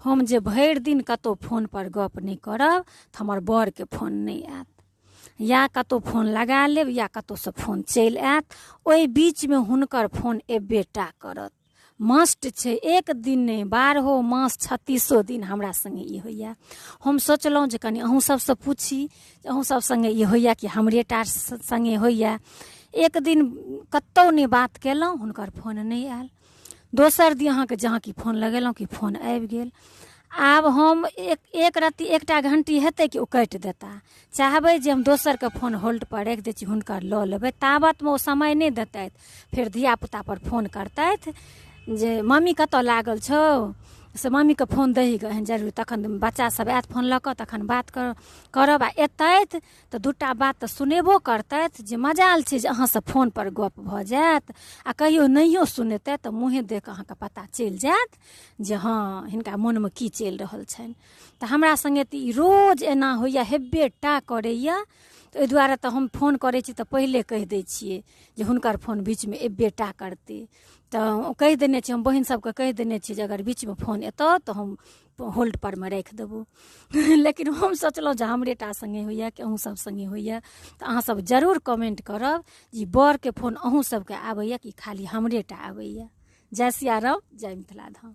हम जे भरि दिन कतहु फोनपर गप्प नहि करब तऽ हमर बरके फोन नहि आयत, या कतहु फोन लगा लेब या कतहुसँ फोन चलि आयत, ओहि बीचमे हुनकर फोन एबे टा करत। मस्ट छै, एक दिन नहि, 12 मास 36 दिन हमरा सङ्गे ई होइए। हम सोचलहुँ जे कनि अहूँ सबसँ पूछी जे अहूँ सब सङ्गे ई होइए कि हमरे टा सङ्गे होइए। एक दिन कतहु नहि बात केलहुँ, हुनकर फोन नहि आयल। दोसर दिन अहाँके जहाँ कि फोन लगेलहुँ कि फोन आबि गेल। आब हम एक रत्ती एकटा घण्टी हेतै कि ओ काटि देता। चाहबै जे हम दोसरके फोन होल्डपर राखि दै छी, हुनकर लऽ लेबै, ताबतमे ओ समय नहि देतथि। फेर धियापुतापर फोन करतथि जे मम्मी कतऽ लागल छौ, से मम्मीके फोन दही गऽ एहन जरूरी। तखन बच्चा सब आयत फोन लऽ कऽ, तखन बात करब। आ एतथि तऽ 2टा बात तऽ सुनेबो करतथि जे मजाल छै जे अहाँसँ फोनपर गप भऽ जायत, आ कहियो नहियो सुनेतथि तऽ मुँहे देख कऽ अहाँके पता चलि जायत जे हँ हिनका मोनमे की चलि रहल छनि। तऽ हमरा सङ्गे तऽ ई रोज एना होइए, हेबे टा करैए। तऽ ओहि दुआरे तऽ हम फोन करै छी तऽ पहिले कहि दै छियै जे हुनकर फोन बीचमे एबे टा करतै। तऽ कहि देने छियै, हम बहिन सबके कहि देने छियै जे अगर बीचमे फोन एतौ तऽ हम होल्डपर मे राखि देबौ। लेकिन हम सोचलहुँ जे हमरे टा सङ्गे होइए कि अहूँ सब सङ्गे होइए। तऽ अहाँ सब जरूर कमेन्ट करब जे बरके फोन अहूँ सबके आबैए कि खाली हमरे टा आबैए। जय सियाराम, जय मिथिला धाम।